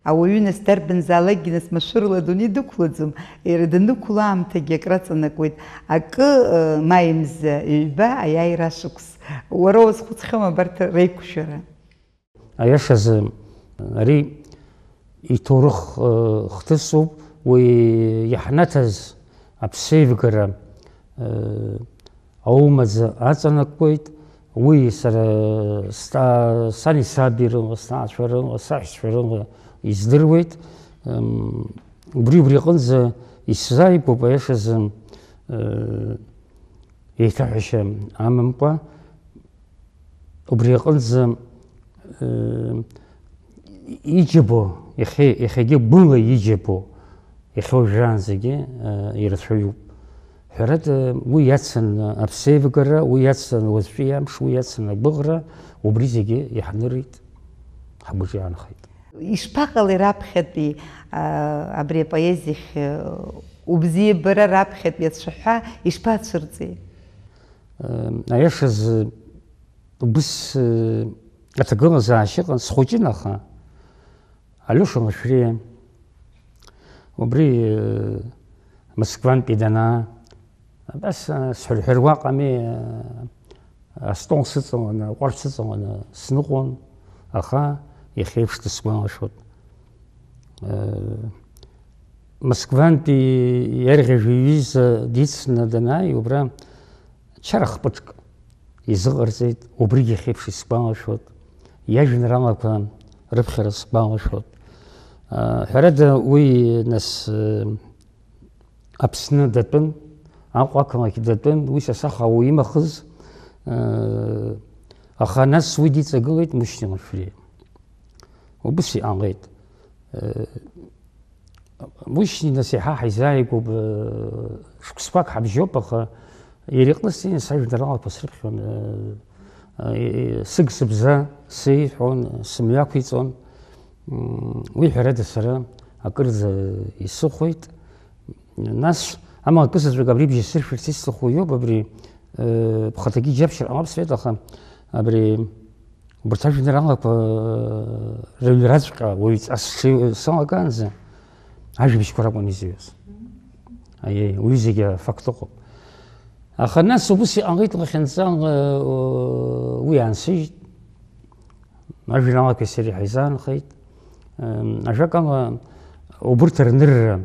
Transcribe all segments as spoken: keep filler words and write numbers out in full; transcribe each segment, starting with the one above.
Ауаҩы нас дарбанзаалакгьы нас машәырла адунеи дықәлаӡом, иара данықәла аамҭагьы акраҵанакуеит, акы, э, маи мза, ҩба аиааира ашықәс. Уара уазхәыцхьоума абарҭ реиқәшәара? Аиашазы, ари иҭоурых, э, хҭысуп, уи иаҳнаҭаз аԥсеивгара, э, аумаӡа аҵанакуеит, уи сара ста-, сани саби рыла, сҭаацәа рыла, саҳәшьцәа рыла издыруеит. М, убри, убри аҟынӡа исзааигәоуп, аиашазы, э, еиҭаҳәашьа амамкәа, убри аҟынӡа, э, иџьабо, иахьа-, иахьагьы гәыла иџьабо, иахьа уажәраанӡагьы, э, ирацәаҩуп. Ҳәарада, уи иацын аԥсеивгара, уи иацын уаҵәтәи амш, уи иацын агәыӷра, убри зегьы иаҳнырит, ҳгәаҿы иаанхеит. Ишԥаҟалеи раԥхьатәи, а, абри апоезиахь, э, убзиабара раԥхьатәи ацәаҳәа ишԥацәырҵи? Э, аиашазы, убыс, э, аҭагылазаашьа ыҟан, схәыҷын аха, Алиоша Лашәриа, убри, э, Москвантәи данаа, абас, э, сҳәырҳәыруа ҟами, э, астол сыҵаланы, аҟәардә сыҵаланы сныҟәон, аха иахьеиԥш дысгәалашәоит. Э, Москвантәи иарӷьажәҩа иҩыза дицны данааи, убра чара хпыҿк изыҟарҵеит, убригьы иахьеиԥш исгәалашәоит, иажәеинраалақәа рыԥхьара сгәалашәоит. Э, ҳәарада, уи нас, э, Аԥсны датәын, Аҟәа ақалақь датәын, уи са саха уаҩ имахыз, э, аха нас уи диҵагылеит Мушьни Лашәриа. Убыс иҟалеит. Э, Мушьни нас иаҳа ҳаизааигәоуп, э, шықәсқәак ҳабжьоуп, аха иара иҟны сценеи сажәеинраалақәа срыԥхьон, э, э, сыг-сыбза сеиҳәон, сымҩақәиҵон. М, уи ҳәарада сара акырӡа исыхәеит. Нас, амала акызаҵәык абри бжьысыршәарц исҭаху иоуп, абри, э, бхаҭагьы иџьабшьар ҟалап сҳәеит, аха абри, убарҭ ажәеинраалақәа, э, рыҩраҵәҟьа уаҩҵас сшеи-, салагаанӡа ажәабжьқәа ракәын изыҩуаз. Аиеи, уи зегьы афакт ыҟоуп. Аха нас убыс иҟалеит лахьынҵа, э, уи аансыжьт. Ажәеинраалақәеи сареи ҳаизаанхеит. Ем, ажәакала, убырҭ рнырра,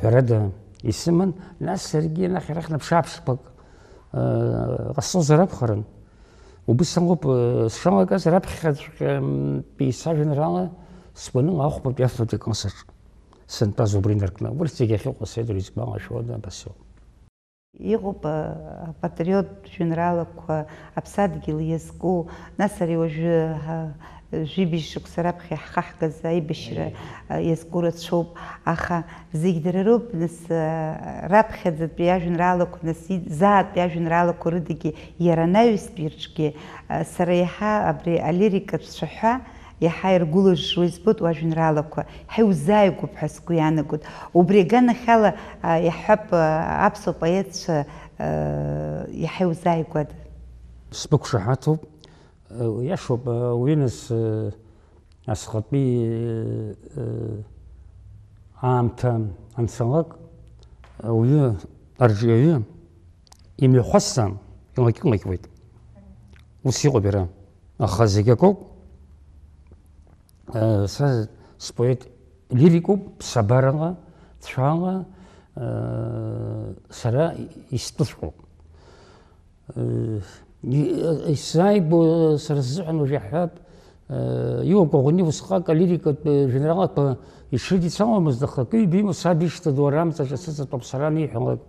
ҳәарада, исыман, нас саргьы анахь арахь наԥшы-ааԥшқәак, э, ҟасҵозар акәхарын. Убыс ауп, э, сшалагаз, раԥхьаҵәҟьантәи сажәеинраала сгәаныла ахәбатәи афбатәи аклассаҿ сынтәаз убри инаркны. Урҭ зегьы ахьыҟоу сеидру изгәалашәода, абас иоуп. Иҟоуп, а, апатриоттә жәеинраалақәа, аԥсадгьыл иазку, нас ари уажәы, а, жәибжь шықәса раԥхьа иаҳхаҳгаз аибашьра, а, иазку рацәоуп, аха зегь дара роуп, нас, а, раԥхьаӡатәи ажәеинраалақәа, нас и-, заатәи ажәеинраалақәа рыдагьы иара анаҩстәи рҿгьы, а, сара иаҳа абри алирикатә цәаҳәа, Иаҳа иргәылыжжуа избоит уажәеинраалақәа, иаҳа иузааигәоуп ҳәа сгәы иаанагоит. Убри аганахьала, а, иаҳҳәап, а, аԥсуа поетцәа, а, иаҳа иузааигәада? Сбықәшаҳаҭуп. Иашоуп, уи нас, асҟатәи, аамҭа анцалак, ауаҩы арҿиаҩы имҩахәасҭа илакьы-лакьуеит. Ус иҟоуп иара. Аха зегь акоуп. Э, са споет лирикуп, ԥсабарала, цәала, э, сара истәыҵәҟьоуп. Э, и-, э, исзааигәоу, э, сара сзыҳәан уажә иаҳҳәап, э, Иуа Коӷониа усҟак алирикатә, э, жәеинраалақәа ишрыдицаломызт, аха акы-ҩба имоу саб ишҭа ду арамҵаҿы сыҵатәоуп сара аниҳәалак,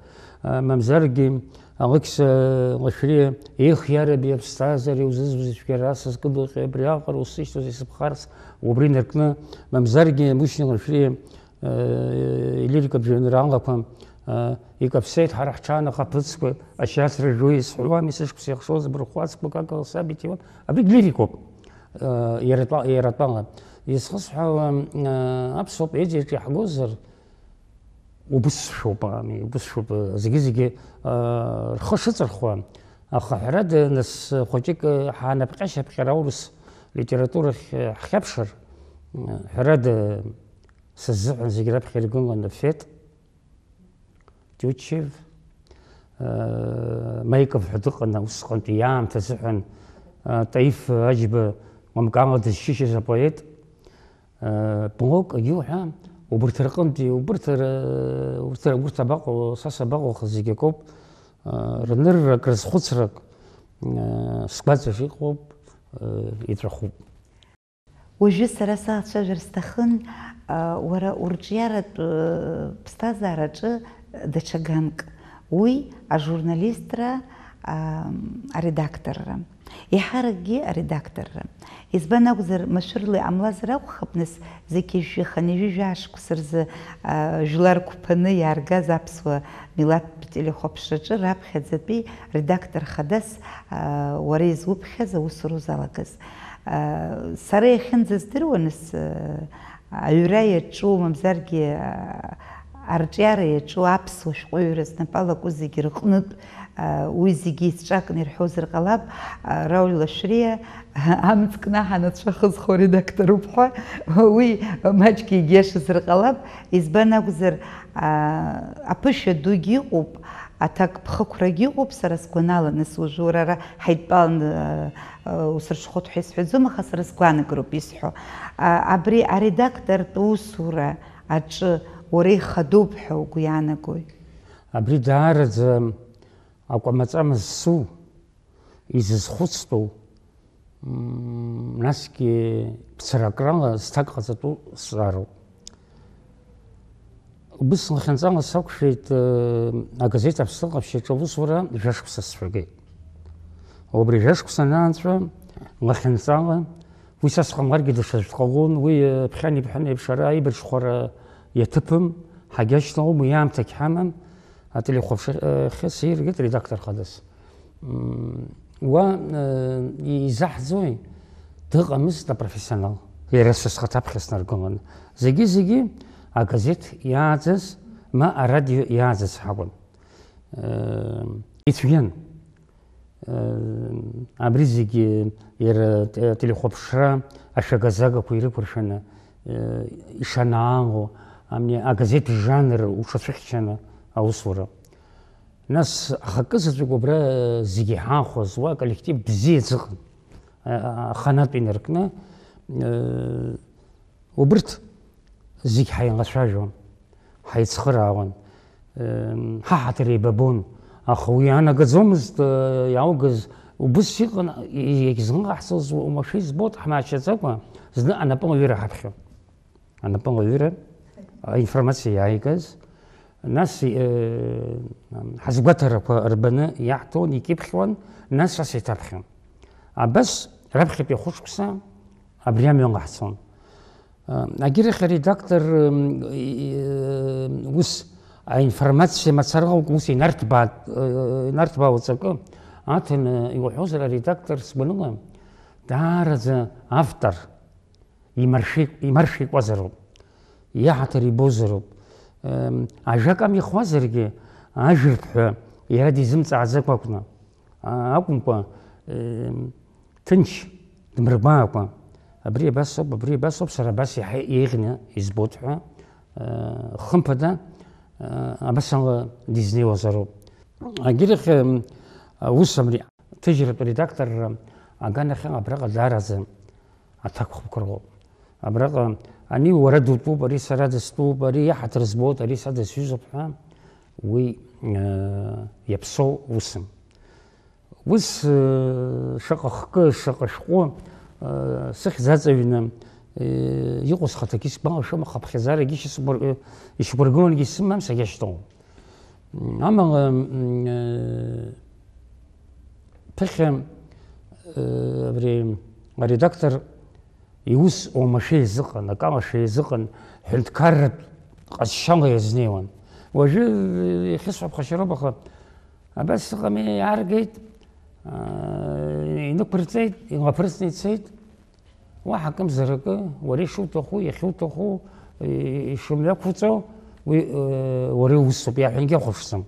э, мамзаргьы Алықьса Лашәриа, ех, иараби, аԥсҭазаара иузызуз ицәгьара сызкыдыҟьеи, абриаҟара усышьҭоузеи сыԥхарц, убри инаркны, мамзаргьы Мушьни Лашәриа, э, илирикатә жәеинраалақәа, э, икаԥсеит ҳара ҳҽаанахаԥыцқәа, ашьацра жәо исҳәуами, сышықәса иахшоз абырхәацқәа, какала саб иҭиуан, абригь лирикоуп, э, иара тәа-, иара тәала. Изхысҳәаауа, э, аԥсуа поезиаҿы иаҳгозар, Убысшәоуп, ами, убысшәоуп, зегьы-зегьы, аа, рхы шыҵырхуа, аха, ҳәарада, нас, хәыҷык, ҳаанапҟьа-шьапҟьар аурыс литературахь ҳхьаԥшыр, ҳәарада, Сыззыҳәан зегь раԥхьа иргылан Фет Тиучев, Маиков ҳәа дыҟан усҟантәи иаамҭа азыҳәан, Таиф Аџьба Мамкала дызшьышьыз апоет, Блок, Агьыл ҳәа, убырҭ рҟынтәи, убырҭ р-, урҭ р-, урҭ абаҟоу, са сабаҟоу, зегь акоуп, рныррак, рызхәыцрак, сгәаҵаҿ иҟоуп, иҵәахуп. Уажәы сара сацәажәар сҭахын, уара урҿиаратә ԥсҭазаараҿы даҽа ганк, уи ажурналистра, аредакторра. Еиҳаракгьы аредакторра. Избан акәзар, машәырла иҟамлазар акәхап, нас, зегьы жәаха-ҩажәи жәаа шықәса рзы, жәлар қәԥаны иааргаз аԥсуа милаҭтә телехәаԥшраҿы раԥхьаӡатәи редактор хадас, уара изуԥхьаз аусура узалагаз. Сара иахьынӡаздыруа, нас, аҩра иаҿу, мамзаргьы, арҿиара иаҿу аԥсуа шәҟәыҩҩра знапы алаку зегьы рҟнытә, уи зегьы еицҿакны ирҳәозар ҟалап, Рауль Лашәриа, амҵ кнаҳа анацәа хызхуа редакторуп ҳәа, уи маҷк егьиашазар ҟалап, избан акәзар, аԥышәа дугьы ыҟоуп, аҭакԥхықәрагьы ыҟоуп, сара сгәанала, нас уажәы уара ара ҳаидтәаланы, усырҽхәоит ҳәа исҳәаӡом, аха сара сгәаанагароуп исҳәо. Абри аредактортә усура аҿы уара ихадоуп ҳәа угәы иаанагои? Абри даараӡа акәамаҵама зсу, изызхәыцтәу, м, насгьы бцаракрала зҭак ҟаҵатәу зҵаароуп. Убыс лахьынҵала сақәшәеит, э, агазеҭ Аԥсны ҟаԥшьаҿы аусура жәашықәса сцәагеит. Убри жәашықәса анаанҵәа, лахьынҵала, уи са сҟамларгьы даҽаӡә дҟалон, уи, э, ԥхьан-иԥҳәан еиԥш ара аибарҽхәара иаҭыԥым, ҳагьашьҭалом, уи аамҭагь ҳамам, ателехәаԥшрахьы сеиргеит редактор хадас. М, уа, э, изаҳӡои? Дыҟамызт апрофессионал. Иара са схаҭа аԥхьа снаргыланы. Зегьы-зегьы агазеҭ иааӡаз, ма арадио иааӡаз ҳакәын. Э, ицәгьан. Э, абри зегьы иара те-, телехәаԥшра ашәага-загақәа ирықәыршәаны, э, ишанаало, амни агазеҭ жанр уҽацәыхьчаны аусура. Нас, ахакы заҵәык убра зегьы иҳаахәаз, уа аколлектив бзиа аӡыҟан, а-, аханатә инаркны, э, убырҭ зегь ҳаилацәажәон, ҳаицхыраауан, э, ҳаҳаҭыр еибабон, аха уи иаанагаӡомызт, э, иааугаз убыс иҟан, и-, иагьзынҟаҳҵоз уамашәа избоит, ҳмаашьаӡакәа зны анапы ауаҩы раҳаԥхьон. Анапылаҩыра, аинформациа иааигаз, нас, э, ҳазгәаҭарақәа рбаны иаҳҭон, икьыԥхьуан, нас ас иҭаԥхьон. Абас раԥхьатәи ахәышықәса абри амҩан ҟаҳҵон. Э, агьырахь аредактор, м, и-, э, ус аинформациа мацара ауп, ус инарҭбаа-, э, инарҭбаау ҵакы аҭаны иуҳәозар, аредактор сгәаныла даараӡа автор имаршәи-, имаршәикәазароуп, иаҳаҭыр ибозароуп. Ем, ажәак амихуазаргьы, ажәырҭ ҳәа иара дизымҵааӡакәа акәны, а-, акәымкәа, ем, ҭынч, дмыргәаакәа, абри абас ауп, абри абас ауп, сара абас иаҳа еиӷьны избоит ҳәа, э, хымԥада, э, абас ала дизнеиуазароуп. Агьырахь, ем, ус абри ҭыжьратә редакторра аганахьала абраҟа даараӡа аҭакԥхықәра ыҟоуп. Абраҟа ани уара дутәуп, ари сара дыстәуп, ари иаҳаҭыр збоит, ари са дысҩызоуп ҳәа уи, э, иаԥсоу усым. Ус, э, шаҟа хкы, шаҟа шәҟәы, э, сыхьӡ аҵаҩны, э, иҟоу схаҭагьы сгәалашәом, аха аԥхьаӡарагьы шьақәгәыр-, э, ишьақәыргылангьы исымам, сагьашьҭоуам. Амала, м, э, ԥыхьа, э, абри аредактор иус оумашәа изыҟан, акалашәа изыҟан, ҳәынҭқарратә ҟазшьала иазнеиуан. Уажәы, э, иахьысҳәо ԥхашьароуп, аха абас ыҟами, иааргеит, э, инықәырҵеит, илаԥырҵны ицеит. Уаҳа акымзаракы, уара ишуҭаху, иахьуҭаху, и-, ишумҩақәуҵо, уи, э, уара иусуп, иаҳәангьы ахәаԥшӡом.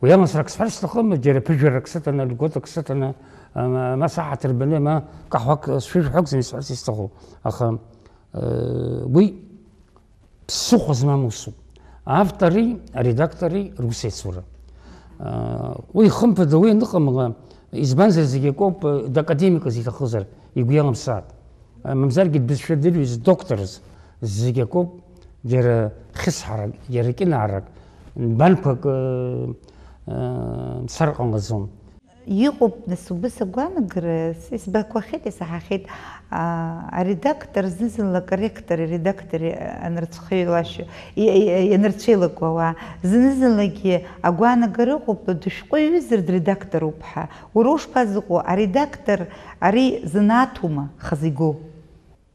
Уи ала сара акы сҳәар сҭахым, џьара ԥыжәарак сыҭаны, льготак сыҭаны, а, ма, ма саҳаҭыр баны, ма каҳуак сшәыжәҳәа акәӡам исҳәарц исҭаху. Аха, э, уи Ԥсыхәа змам усуп. Автори аредактори русеицура. Уи хымԥада, уи аныҟамла, избанзар зегь акоуп, дакадемикыз иҭахызар, игәы иалымсааит. Мамзаргьы дбызшәа дырҩыз, докторыз, зегь акоуп, џьара хьысҳарак, џьара кьынаарак, нбанқәак, мцар ҟамлаӡом. Иҟоуп, нас, убыс агәаанагара, с-, избақәахеит, исаҳахьеит, аа, аредактор зны-зынла акорректори аредактори анырцәхеилашьо, и-, и-, ианырцәеилакуа ауаа. Зны-зынлагьы агәаанагара ыҟоуп, дышәҟәы иҩызар дредакторуп ҳәа. Уара ушԥазыҟоу, аредактор ари занааҭума хазы игоу?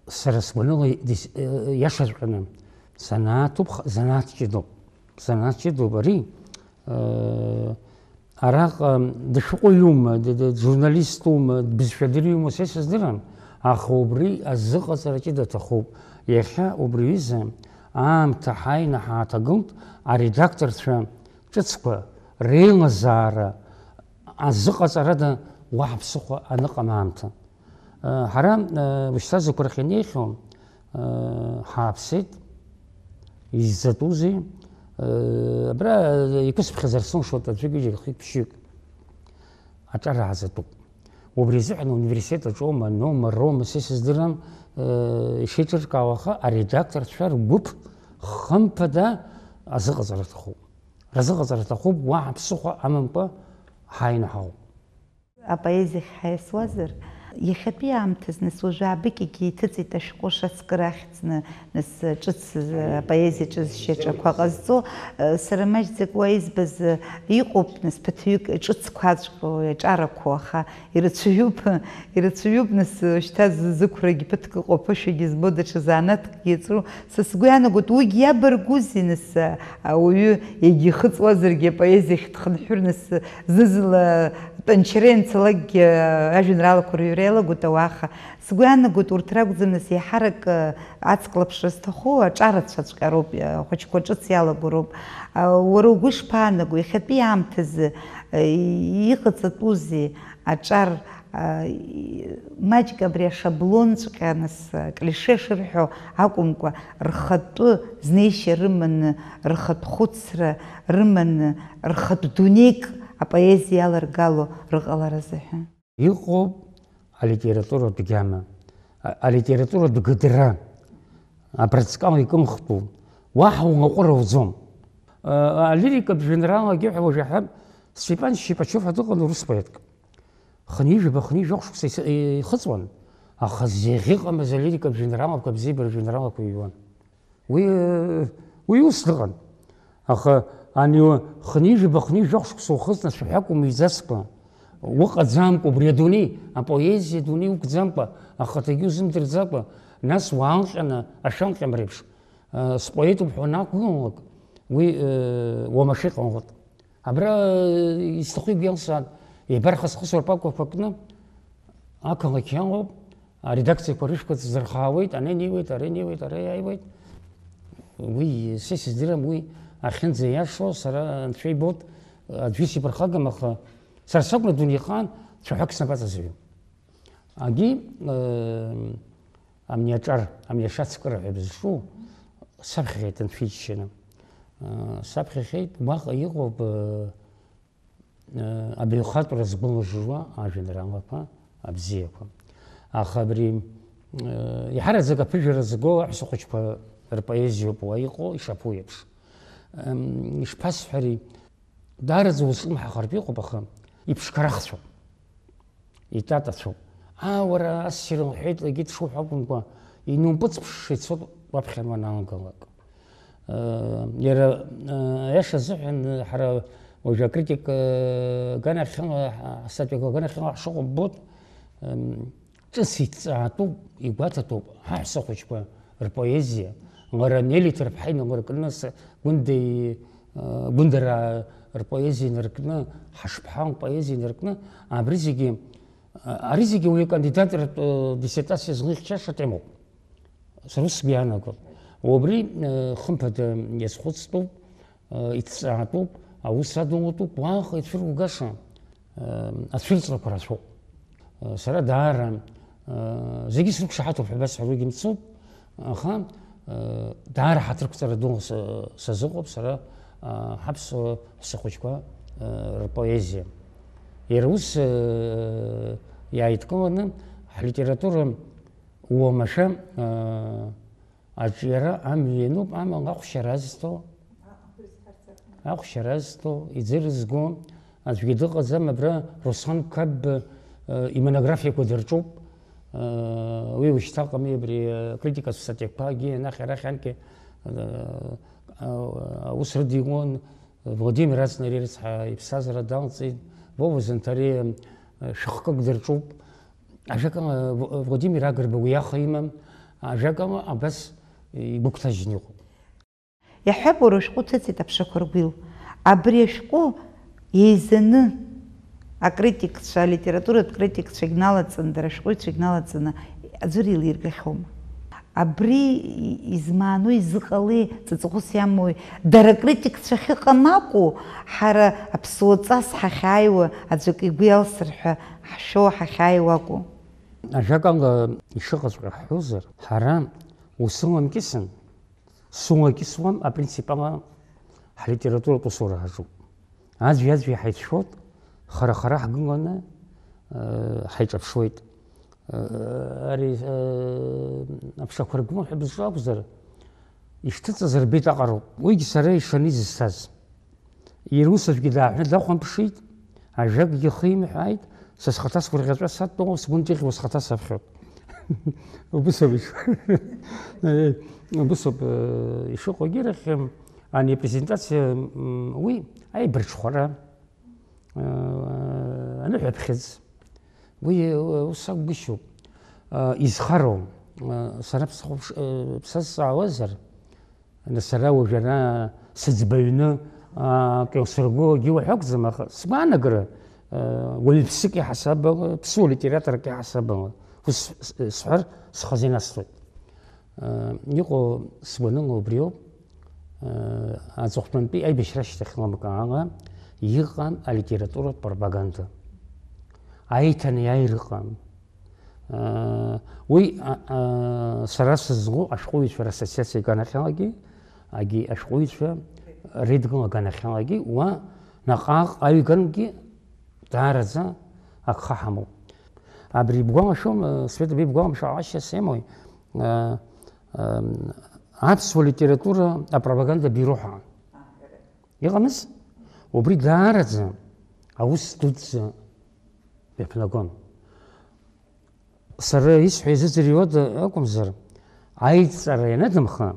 Сара сгәаныла, дис-, э, иашаҵәҟьаны, занааҭуп, х-, занааҭ ҷыдоуп. Занааҭ ҷыдоуп ари. Э, араҟа дышәҟәыҩҩума, д-, д-, джурналистума, дбызшәадырҩума, са исыздырам, аха убри азыҟаҵара ҷыда аҭахуп. Иахьа убри аҩыза аамҭа ҳааины ҳааҭагылт, аредакторцәа ҿыцқәа реилазаара азыҟаҵарада уаҳа ԥсыхәа аныҟам аамҭа. Ҳара, ушьҭа зықәрахь инеихьоу, ҳааԥсеит, изӡатәузеи? Абра иқәысԥхьаӡар сылшоит аӡәык-ҩыџьак, хҩык-ԥшьҩык аҿар ааӡатәуп. Убри азыҳәан ауниверситет аҿоума, аноума, роума, са исыздырам, ишеиҿыркаауа, аха аредакторцәа ргәыԥ хымԥада азыҟаҵара аҭахуп. Разыҟаҵара аҭахуп, уаҳа ԥсыхәа амамкәа ҳааины ҳаауп. Апоезиахь ҳаиасуазар, иахьатәи аамҭазы, нас, уажәы аабыкьагьы иҭыҵит ашәҟәы шацкыра ахьӡны, нас, ҿыц, апоезиа ҿызшьа ҿақәа ҟазҵо, сара маҷӡак уа избаз, иҟоуп, нас, ԥыҭҩык ҿыцқәаҵәҟьоу, иаҿарақәоу, аха ирацәаҩуп, ирацәаҩуп, нас, шьҭа зықәрагь ԥыҭк ыҟоуп, ԥышәагьы збо, даҽа занааҭкгьы иаҵроу. Са сгәы иаанагоит, уигь иабаргәузеи, нас, ауаҩы егьихыҵуазаргьы апоезиахь дхынҳәыр, нас, зны-зынла тәанчара ианцалакгьы ажәеинраалақәа рыҩра иалагоит ауаа, аха сгәы иаанагоит, урҭ ракәӡам, нас, еиҳарак, ы, ацклаԥшра зҭаху аҿарацәаҵәҟьа роуп, ы, ахәыҷқәа ҿыц иалаго роуп. Ы, уара угәы ишԥаанаго, иахьатәи аамҭазы, ы, иҟаҵатәузеи аҿар, ы, и-, маҷк абри ашаблонҵәҟьа, нас, аклише шырҳәо акәымкәа, рхатәы знеишьа рыманы, рхатә хәыцра рыманы, рхатә дунеик апоезиа иаларгало рыҟаларазы ҳәа? Иҟоуп алитературатә гьама, а-, алитературатә гыдра, абрыҵкала икымхтәу, уаҳа уаҟәыр ауӡом. А-, алирикатә жәеинраалагьы ҳәа уажә иаҳҳәап, Степан Шьипачов ҳәа дыҟан урыс поетк. Хынҩажәаба, хынҩажәохә шықәса ис-, ихыҵуан, аха зегь ыҟамыз алирикатә жәеинраалақәа, абзиабаратә жәеинраалақәа иҩуан. Уи, уи ус дыҟан. Аха ани хынҩажәаба, хынҩажәохә шықәса ухыҵны цәаҳәак умыҩӡацкәа, уҟаӡамкәа, убри адунеи, апоезиа адунеи уқәӡамкәа, ахаҭагьы узымдырӡакәа, нас уаалҟьаны ашәалҟьамреиԥш, а, споетуп ҳәа уанақәгылалак, уи, э, уамашәа иҟамлоит. Абра, э, исҭаху игәы иалсаан, еибархысхысуа рпапкақәа кны, ақалақь иалоуп, аредакциақәа рышәқәа ҵзырхаауеит, ана инеиуеит, ара инеиуеит, ара иааиуеит. Уи са исыздырам, уи ахьынӡа иашоу, сара анцәа ибоит, аӡәы исиԥырхагам, аха сара сакәны адунеихаан цәаҳәак снапаҵазҩым. Агьи, э, амни аҿар, амни ашацкыра ҳәа бызҿу, саԥхьахеит анцәа иџьшьаны. Э, саԥхьахеит, уаҟа иҟоуп, э, э, абаҩхатәра згәылажжуа ажәеинраалақәа абзиақәа. Аха абри, э, иаҳараӡак аԥыжәара зго аҳәсахәыҷқәа рпоезиоуп уа иҟоу, ишаԥу еиԥш. Эм, ишԥасҳәари, даараӡа узҿлымҳахартә иҟоуп, аха иԥшқарахцәоуп. Итатацәоуп. Аа, уара, ассир лҳәеит, лгьы дшуҳәо акәымкәа, инумпыҵԥшша ицоит уаԥхьан уанаалгалак. Э, иара, э, аиаша азыҳәан, ҳара уажәы акритика, э, аганахьала, ҳа-, ҳастатиақәа аганахьала ҳшыҟоу ббоит, эм, ҿыц иҭҵаатәуп, игәаҭатәуп ҳаҳәсахәыҷқәа рпоезиа. Лара Нели Ҭарԥҳа иналыркны, с-, Гәындеи, э, Гәындараа рпоезиа инаркны, Ҳашԥҳа лпоезиа инаркны, абри зегьы Ари зегьы уаҩы акандидатратә, э, диссертациа злихьчаша темоуп. Сара ус сгәы иаанагоит. Убри, э, хымԥада иазхәыцтәуп, э, иҭҵаатәуп, аус адулатәуп, уаанхеит ицәыргәыгаша, э, ацәырҵрақәа рацәоуп. Э, сара даара, э, зегьы срықәшаҳаҭуп ҳәа басҳәар уигьы мцуп, аха, Даара ҳаҭырқәҵара ду са-, сазыҟоуп сара, а, ҳаԥсуа ҳәсахәыҷқәа, а, рпоезиа. Иара ус, а, иааидкыланы ҳлитература уамашәа, а, аҿиара амҩа иануп, амала ахәшьара азҭо, ахәшьара азҭо, иӡырызго аӡәгьы дыҟаӡам. Абра Руслан Қәаб, а, имонографиақәа дырҿуп. А, уи ушьҭа ыҟами, абри, а, критикатә статиақәагьы анахь-арахь анкьа, а, а, аус рыдиуан. Владимир Аӡнари рыцҳа иԥсҭазаара далҵит. Вова Занҭариа, а, шәыхкык дырҿуп. Ажәакала, В-, Владимир Агрба уи аха имам. Ажәакала, абас игәыгәҭажьны иҟоуп. Иаҳҳәап, уара ушәҟәы ҭыҵит аԥшақәа ргәил. Абри ашәҟәы еизаны акритикцәа, алитературатә критикцәагь налаҵаны, дара ашәҟәыҩҩцәагь налаҵаны аӡәыр еилиргахьоума? Абри измааноу, изыҟалеи, ҵаҵӷәыс иамоуи? Дара акритикцәа ахьыҟам акәу, ҳара аԥсуа ҵас ҳахьааиуа, аӡәк игәы иалсыр ҳәа ҳшәо ҳахьааиуа акәу? Ажәакала, ишыҟаҵәҟьа ҳҳәозар, ҳара усы ламкьысын, сулакьысуам, апринцип ала ҳлитературатә усура ҳаҿуп. Аӡәи-аӡәи ҳаицәшәоит, хара-хара ҳгыланы, э, ҳаиҿаԥшуеит. Э, ари, э, аԥшақәа ргәымҳәа бызҿу акәзар, ишҭыҵыз рбеит аҟароуп. Уигьы сара ишаны изысҭаз. Иара ус аӡәгьы дааҳәны дахәамԥшит, ажәакгьы ахы имҳәааит, са схаҭа сгәырӷьаҵәа садтәоу, сгәы нҷыхьуа схаҭа саԥхьоит. Убыс ауп иш-, убыс ауп, э, ишыҟоу егьирахь, м, ани апрезентациа, м, уи аибарҽхәара, э, аныҳәаԥхьыӡ, уи, э, ус акәгәышьоуп. Э, изхароу, э, сара бсыхәаԥш-, э, бсазҵаауазар, Нас сара уажә ара сыӡбаҩны, а, акы еилсырго акгьы уҳәо акәӡам, аха сгәаанагара, а, уаҩԥсык иаҳасабала, ԥсуа литераторк иаҳасабала, ус с-, с-, сҳәар схазы инасҭоит. А, иҟоу сгәаныла убриоуп, а, аҵыхәтәантәи аибашьра ашьҭахь ламкаала иҟан алитературатә пропаганда. Аиҭанеиааира ыҟан. Уи, а, а, сара сызлоу ашәҟәыҩҩцәа рассоциациа аганахьалагьы, агьи ашәҟәыҩҩцәа реидгыла аганахьалагьы, уа наҟ-ааҟ аҩганкгьы даараӡа агха ҳамоуп. Абри бгәалашәом, Света, бибгәаламшәо ҟалашьа сымои, а, ам, аԥсуа литература апропаганда биуро ҳәа. Иҟамыз? Убри даараӡа аус дуӡӡа иаԥнагон. Сара исҳәо иазыӡырҩуада акәымзар, аидҵара ианадамха,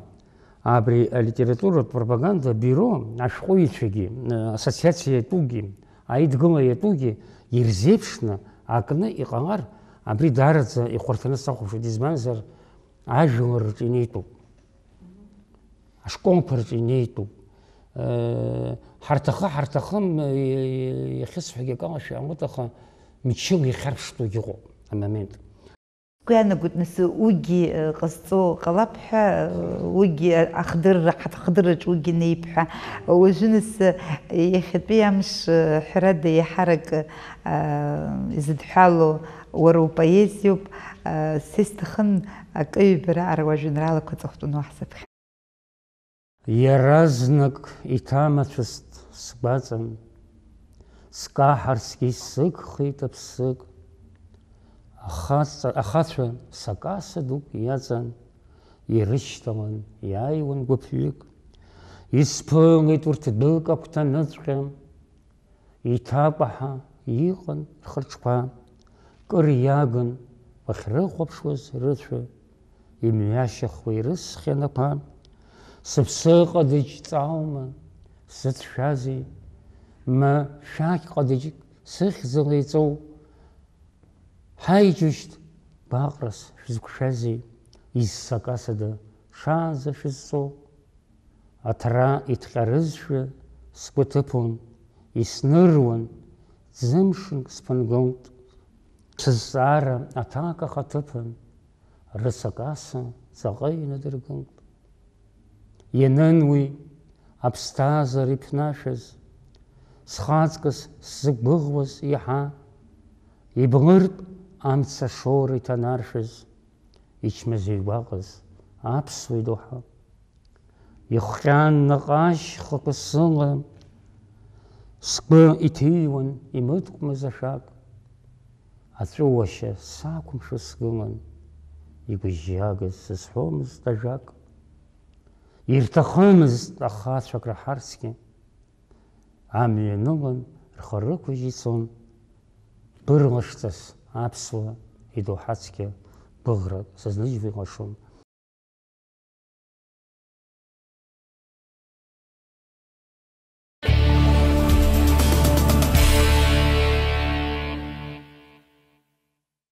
абри алитературатә пропаганда абиуро ашәҟәыҩҩцәагьы, ассоциациа иатәугьы, аидгыла иатәугьы ирзеиԥшны акны иҟалар, абри даараӡа ихәарҭаны сахәаԥшуеит, избанзар, ажәлар рҿы инеитәуп. Ашколқәа рҿы инеитәуп. Э, ҳарҭахы, ҳарҭахым, э, иахьысҳәогьы акалашәа иамоуп, аха мчыла ихьарԥштәугьы ыҟоуп амомент. Сгәы иаанагоит, нас, уигьы, э, ҟазҵо ҟалап ҳәа, э, уигьы ахдырра, ҳахдырраҿ уигьы неип ҳәа. Уажәы, нас, э, иахьатәи амш, э, ҳәарада, еиҳарак, э, изыдҳәалоу уара упоезиоуп. Э, са исҭахын акы-ҩба раҟара уажәеинраалақәа ҵыхәтәаны уаҳзаԥхьа. Иаразнак иҭамацәыст сгәаҵан, скаҳарцгьы исыгхеит аԥсык. Ахаҵа-, ахацәа сакаса дук иаҵан, ирышьҭалан иааиуан гәыԥҩык. Исԥылеит урҭ дәык агәҭаныҵәҟьа. Иҭакәаҳа иҟан рхырҿқәа, кыр иагын уахьрыхәаԥшуаз рыцәа, имҩашьахуа ирысхьан ақәа. Сыԥсы ҟадыџь ҵааума, сзыцәшәазеи? Ма шәақь ҟадыџьк сыхьӡала иҵоу? Ҳаи, џьушьҭ, гәаҟрас шәызқәшәазеи? Изсакасада шаанӡа шәызҵоу? Аҭра иҭҟьарызшәа сгәы ҭыԥон, исныруан, ӡымшынк сԥынгылт. Сызҵаара аҭак ахаҭыԥан, рысакаса ҵаҟа инадыргылт. Ианын уи аԥсҭазаара иԥнашәаз, схаҵкыс сзықәгәыӷуаз иаҳа, иблыртә амца ашоура иҭанаршәыз, ичмазаҩ гәаҟыз аԥсуа идоуҳа. Ихҟьан наҟ ашьхақәа сыла, сгәы иҭыҩуан имыткәмыз ашәак. Аҵәыуашьа сақәымшәо сгылан, игәыжьжьагаз сызҳәомызт ажәак. Ирҭахымызт ахацәак раҳарцгьы. Амҩа нылан, рхы рықәыжь ицон, бырлашҵас аԥсуа идоуҳацқьа гәыӷрак сызныжьуа иҟашон.